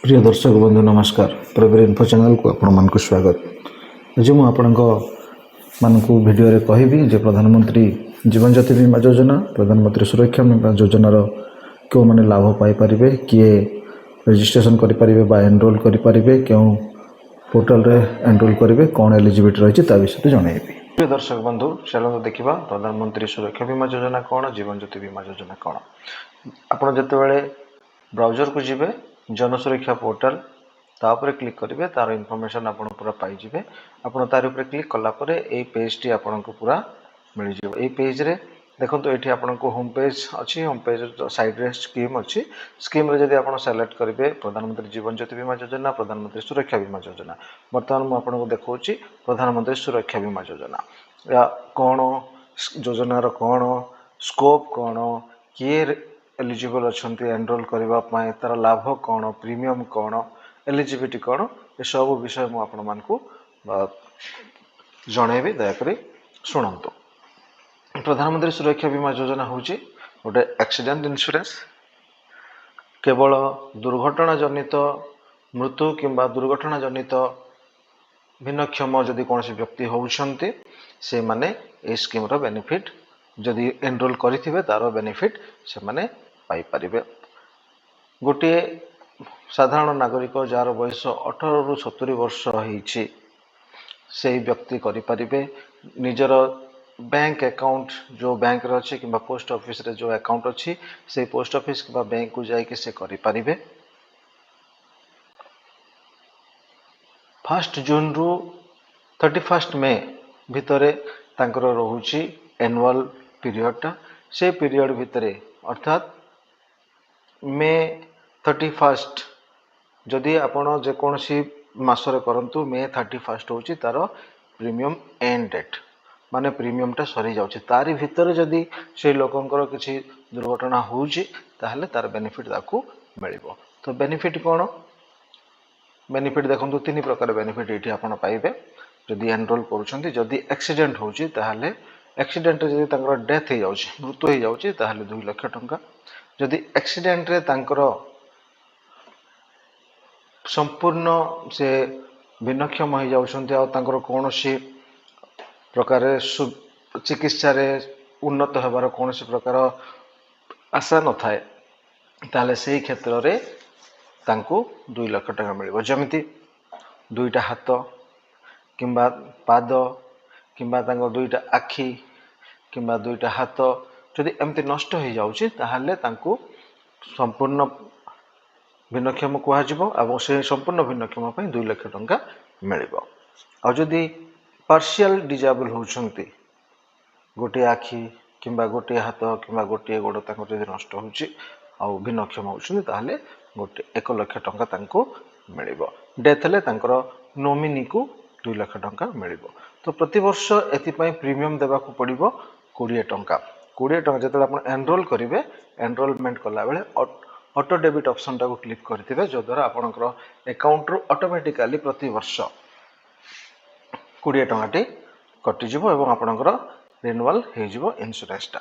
ପ୍ରିୟ ଦର୍ଶକ ବନ୍ଧୁ, ନମସ୍କାର। ପ୍ରବୀର ଇନଫୋ ଚ୍ୟାନେଲକୁ ଆପଣମାନଙ୍କୁ ସ୍ୱାଗତ। ଆଜି ମୁଁ ଆପଣଙ୍କ ମାନଙ୍କୁ ଭିଡ଼ିଓରେ କହିବି ଯେ ପ୍ରଧାନମନ୍ତ୍ରୀ ଜୀବନ ଜ୍ୟୋତି ବୀମା ଯୋଜନା, ପ୍ରଧାନମନ୍ତ୍ରୀ ସୁରକ୍ଷା ବୀମା ଯୋଜନାର କେଉଁମାନେ ଲାଭ ପାଇପାରିବେ, କିଏ ରେଜିଷ୍ଟ୍ରେସନ୍ କରିପାରିବେ ବା ଏନରୋଲ୍ କରିପାରିବେ, କେଉଁ ପୋର୍ଟାଲରେ ଏନରୋଲ୍ କରିବେ, କ'ଣ ଏଲିଜିବିଲିଟି ରହିଛି, ତା ବିଷୟରେ ଜଣାଇବି। ପ୍ରିୟ ଦର୍ଶକ ବନ୍ଧୁ, ଚାଲନ୍ତୁ ଦେଖିବା ପ୍ରଧାନମନ୍ତ୍ରୀ ସୁରକ୍ଷା ବୀମା ଯୋଜନା କ'ଣ, ଜୀବନ ଜ୍ୟୋତି ବୀମା ଯୋଜନା କ'ଣ। ଆପଣ ଯେତେବେଳେ ବ୍ରାଉଜରକୁ ଯିବେ, ଜନସୁରକ୍ଷା ପୋର୍ଟାଲ, ତା ଉପରେ କ୍ଲିକ୍ କରିବେ, ତାର ଇନଫର୍ମେସନ୍ ଆପଣ ପୁରା ପାଇଯିବେ। ଆପଣ ତାର ଉପରେ କ୍ଲିକ୍ କଲା ପରେ ଏଇ ପେଜ୍ଟି ଆପଣଙ୍କୁ ପୁରା ମିଳିଯିବ। ଏଇ ପେଜ୍ରେ ଦେଖନ୍ତୁ, ଏଇଠି ଆପଣଙ୍କୁ ହୋମ୍ ପେଜ୍ ଅଛି। ହୋମ୍ ପେଜ୍ ସାଇଡ଼୍ରେ ସ୍କିମ୍ ଅଛି। ସ୍କିମ୍ରେ ଯଦି ଆପଣ ସିଲେକ୍ଟ କରିବେ ପ୍ରଧାନମନ୍ତ୍ରୀ ଜୀବନ ଜ୍ୟୋତି ବୀମା ଯୋଜନା, ପ୍ରଧାନମନ୍ତ୍ରୀ ସୁରକ୍ଷା ବୀମା ଯୋଜନା। ବର୍ତ୍ତମାନ ମୁଁ ଆପଣଙ୍କୁ ଦେଖାଉଛି ପ୍ରଧାନମନ୍ତ୍ରୀ ସୁରକ୍ଷା ବୀମା ଯୋଜନା। ଏହା କ'ଣ, ଯୋଜନାର କ'ଣ ସ୍କୋପ୍, କ'ଣ, କିଏ ଏଲିଜିବଲ୍ ଅଛନ୍ତି ଏନରୋଲ୍ କରିବା ପାଇଁ, ତା'ର ଲାଭ କ'ଣ, ପ୍ରିମିୟମ୍ କ'ଣ, ଏଲିଜିବିଲିଟି କ'ଣ, ଏସବୁ ବିଷୟ ମୁଁ ଆପଣମାନଙ୍କୁ ଜଣାଇବି। ଦୟାକରି ଶୁଣନ୍ତୁ। ପ୍ରଧାନମନ୍ତ୍ରୀ ସୁରକ୍ଷା ବୀମା ଯୋଜନା ହେଉଛି ଗୋଟେ ଆକ୍ସିଡେଣ୍ଟ ଇନ୍ସୁରାନ୍ସ। କେବଳ ଦୁର୍ଘଟଣା ଜନିତ ମୃତ୍ୟୁ କିମ୍ବା ଦୁର୍ଘଟଣା ଜନିତ ଭିନ୍ନକ୍ଷମ ଯଦି କୌଣସି ବ୍ୟକ୍ତି ହେଉଛନ୍ତି, ସେମାନେ ଏହି ସ୍କିମ୍ର ବେନିଫିଟ୍, ଯଦି ଏନରୋଲ୍ କରିଥିବେ, ତା'ର ବେନିଫିଟ୍ ସେମାନେ ପାଇପାରିବେ। ଗୋଟିଏ ସାଧାରଣ ନାଗରିକ, ଯାହାର ବୟସ 18ରୁ 70 ବର୍ଷ ହେଇଛି, ସେଇ ବ୍ୟକ୍ତି କରିପାରିବେ। ନିଜର ବ୍ୟାଙ୍କ ଆକାଉଣ୍ଟ ଯେଉଁ ବ୍ୟାଙ୍କରେ ଅଛି କିମ୍ବା ପୋଷ୍ଟ ଅଫିସରେ ଯେଉଁ ଆକାଉଣ୍ଟ ଅଛି, ସେଇ ପୋଷ୍ଟ ଅଫିସ କିମ୍ବା ବ୍ୟାଙ୍କକୁ ଯାଇକି ସେ କରିପାରିବେ। 1 ଜୁନରୁ 31 ମେ ଭିତରେ ତାଙ୍କର ରହୁଛି ଆନୁଆଲ୍ ପିରିୟଡ଼ଟା। ସେ ପିରିୟଡ଼ ଭିତରେ, ଅର୍ଥାତ୍ ମେ 31, ଯଦି ଆପଣ ଯେକୌଣସି ମାସରେ କରନ୍ତୁ, ମେ 31 ହେଉଛି ତା'ର ପ୍ରିମିୟମ୍ ଏଣ୍ଡ ଡେଟ୍, ମାନେ ପ୍ରିମିୟମଟା ସରିଯାଉଛି। ତାରି ଭିତରେ ଯଦି ସେଇ ଲୋକଙ୍କର କିଛି ଦୁର୍ଘଟଣା ହେଉଛି, ତାହେଲେ ତାର ବେନିଫିଟ୍ ତାକୁ ମିଳିବ। ତ ବେନିଫିଟ୍ କ'ଣ? ବେନିଫିଟ୍ ଦେଖନ୍ତୁ, ତିନି ପ୍ରକାର ବେନିଫିଟ୍ ଏଇଠି ଆପଣ ପାଇବେ ଯଦି ଏନରୋଲ୍ କରୁଛନ୍ତି। ଯଦି ଆକ୍ସିଡେଣ୍ଟ ହେଉଛି, ତାହେଲେ ଆକ୍ସିଡେଣ୍ଟରେ ଯଦି ତାଙ୍କର ଡେଥ୍ ହେଇଯାଉଛି, ମୃତ୍ୟୁ ହେଇଯାଉଛି, ତାହେଲେ 2 ଲକ୍ଷ ଟଙ୍କା। ଯଦି ଆକ୍ସିଡେଣ୍ଟରେ ତାଙ୍କର ସମ୍ପୂର୍ଣ୍ଣ ସେ ଭିନ୍ନକ୍ଷମ ହେଇଯାଉଛନ୍ତି ଆଉ ତାଙ୍କର କୌଣସି ପ୍ରକାର ଚିକିତ୍ସାରେ ଉନ୍ନତ ହେବାର କୌଣସି ପ୍ରକାର ଆଶା ନଥାଏ, ତାହେଲେ ସେଇ କ୍ଷେତ୍ରରେ ତାଙ୍କୁ 2 ଲକ୍ଷ ଟଙ୍କା ମିଳିବ। ଯେମିତି ଦୁଇଟା ହାତ କିମ୍ବା ପାଦ କିମ୍ବା ତାଙ୍କ ଦୁଇଟା ଆଖି କିମ୍ବା ଦୁଇଟା ହାତ ଯଦି ଏମିତି ନଷ୍ଟ ହେଇଯାଉଛି, ତାହେଲେ ତାଙ୍କୁ ସମ୍ପୂର୍ଣ୍ଣ ଭିନ୍ନକ୍ଷମ କୁହାଯିବ ଏବଂ ସେ ସମ୍ପୂର୍ଣ୍ଣ ଭିନ୍ନକ୍ଷମ ପାଇଁ 2 ଲକ୍ଷ ଟଙ୍କା ମିଳିବ। ଆଉ ଯଦି ପାର୍ସିଆଲ ଡିଜାବଲ୍ ହେଉଛନ୍ତି, ଗୋଟିଏ ଆଖି କିମ୍ବା ଗୋଟିଏ ହାତ କିମ୍ବା ଗୋଟିଏ ଗୋଡ଼ ତାଙ୍କର ଯଦି ନଷ୍ଟ ହେଉଛି ଆଉ ଭିନ୍ନକ୍ଷମ ହେଉଛନ୍ତି, ତାହେଲେ 1 ଲକ୍ଷ ଟଙ୍କା ତାଙ୍କୁ ମିଳିବ। ଡେଥ୍ ହେଲେ ତାଙ୍କର ନୋମିନିକୁ 2 ଲକ୍ଷ ଟଙ୍କା ମିଳିବ। ତ ପ୍ରତିବର୍ଷ ଏଥିପାଇଁ ପ୍ରିମିୟମ୍ ଦେବାକୁ ପଡ଼ିବ 20 ଟଙ୍କା। 20 ଟଙ୍କା ଯେତେବେଳେ ଆପଣ ଏନରୋଲ୍ କରିବେ, ଏନରୋଲମେଣ୍ଟ କଲାବେଳେ ଅଟୋ ଡେବିଟ୍ ଅପସନ୍ଟାକୁ କ୍ଲିକ୍ କରିଥିବେ, ଯଦ୍ୱାରା ଆପଣଙ୍କର ଆକାଉଣ୍ଟରୁ ଅଟୋମେଟିକାଲି ପ୍ରତିବର୍ଷ 20 ଟଙ୍କାଟି କଟିଯିବ ଏବଂ ଆପଣଙ୍କର ରିନ୍ୟୁଆଲ୍ ହେଇଯିବ ଇନ୍ସୁରାନ୍ସଟା।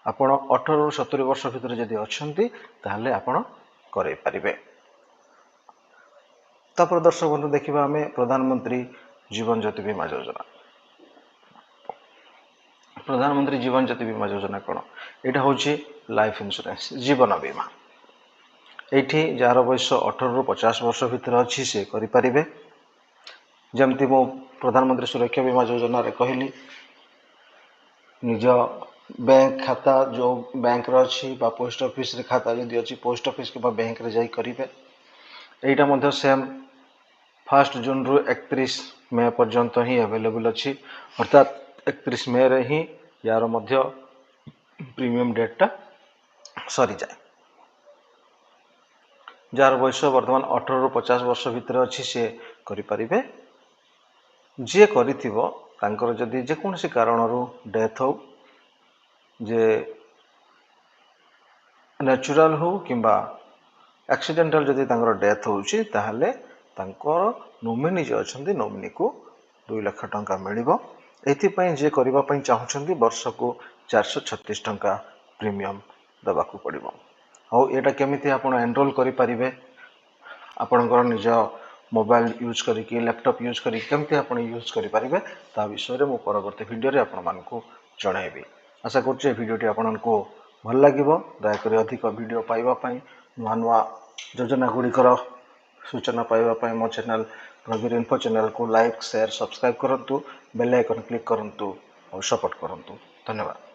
ଆପଣ 18ରୁ 70 ବର୍ଷ ଭିତରେ ଯଦି ଅଛନ୍ତି, ତାହେଲେ ଆପଣ କରେଇ ପାରିବେ। ତାପରେ ଦର୍ଶକ ବନ୍ଧୁ, ଦେଖିବା ଆମେ ପ୍ରଧାନମନ୍ତ୍ରୀ ଜୀବନ ଜ୍ୟୋତି ବୀମା ଯୋଜନା। ପ୍ରଧାନମନ୍ତ୍ରୀ ଜୀବନ ଜ୍ୟୋତି ବୀମା ଯୋଜନା କ'ଣ? ଏଇଟା ହେଉଛି ଲାଇଫ୍ ଇନ୍ସୁରାନ୍ସ, ଜୀବନ ବୀମା। ଏଇଠି ଯାହାର ବୟସ 18ରୁ 50 ବର୍ଷ ଭିତରେ ଅଛି, ସେ କରିପାରିବେ। ଯେମିତି ମୁଁ ପ୍ରଧାନମନ୍ତ୍ରୀ ସୁରକ୍ଷା ବୀମା ଯୋଜନାରେ କହିଲି, ନିଜ ବ୍ୟାଙ୍କ ଖାତା ଯେଉଁ ବ୍ୟାଙ୍କରେ ଅଛି ବା ପୋଷ୍ଟ ଅଫିସରେ ଖାତା ଯଦି ଅଛି, ପୋଷ୍ଟ ଅଫିସ କିମ୍ବା ବ୍ୟାଙ୍କରେ ଯାଇ କରିବେ। ଏଇଟା ମଧ୍ୟ ସେମ୍ 1 ଜୁନରୁ 31 ମେ ପର୍ଯ୍ୟନ୍ତ ହିଁ ଆଭେଲେବୁଲ୍ ଅଛି, ଅର୍ଥାତ୍ 31 ମେରେ ହିଁ ୟାର ମଧ୍ୟ ପ୍ରିମିୟମ୍ ଡେଟ୍ଟା ସରିଯାଏ। ଯାହାର ବୟସ ବର୍ତ୍ତମାନ 18ରୁ 50 ବର୍ଷ ଭିତରେ ଅଛି, ସେ କରିପାରିବେ। ଯିଏ କରିଥିବ, ତାଙ୍କର ଯଦି ଯେକୌଣସି କାରଣରୁ ଡେଥ୍ ହଉ, ଯେ ନ୍ୟାଚୁରାଲ୍ ହଉ କିମ୍ବା ଆକ୍ସିଡେଣ୍ଟାଲ, ଯଦି ତାଙ୍କର ଡେଥ୍ ହେଉଛି, ତାହେଲେ ତାଙ୍କର ନୋମିନି ଯିଏ ଅଛନ୍ତି, ନୋମିନିକୁ 2 ଲକ୍ଷ ଟଙ୍କା ମିଳିବ। ଏଥିପାଇଁ ଯିଏ କରିବା ପାଇଁ ଚାହୁଁଛନ୍ତି, ବର୍ଷକୁ 436 ଟଙ୍କା ପ୍ରିମିୟମ୍ ଦେବାକୁ ପଡ଼ିବ। ଆଉ ଏଇଟା କେମିତି ଆପଣ ଏନରୋଲ୍ କରିପାରିବେ? ଆପଣଙ୍କର ନିଜ ମୋବାଇଲ ୟୁଜ୍ କରିକି, ଲ୍ୟାପଟପ୍ ୟୁଜ୍ କରିକି କେମିତି ଆପଣ ୟୁଜ୍ କରିପାରିବେ, ତା ବିଷୟରେ ମୁଁ ପରବର୍ତ୍ତୀ ଭିଡ଼ିଓରେ ଆପଣମାନଙ୍କୁ ଜଣାଇବି। ଆଶା କରୁଛି ଏ ଭିଡ଼ିଓଟି ଆପଣଙ୍କୁ ଭଲ ଲାଗିବ। ଦୟାକରି ଅଧିକ ଭିଡ଼ିଓ ପାଇବା ପାଇଁ, ନୂଆ ନୂଆ ଯୋଜନା ଗୁଡ଼ିକର ସୂଚନା ପାଇବା ପାଇଁ ମୋ ଚ୍ୟାନେଲ୍ ପ୍ରବୀର ଇନଫୋ ଚ୍ୟାନେଲ୍କୁ ଲାଇକ୍, ସେୟାର, ସବସ୍କ୍ରାଇବ୍ କରନ୍ତୁ, ବେଲ୍ ଆଇକନ୍ କ୍ଲିକ୍ କରନ୍ତୁ ଆଉ ସପୋର୍ଟ କରନ୍ତୁ। ଧନ୍ୟବାଦ।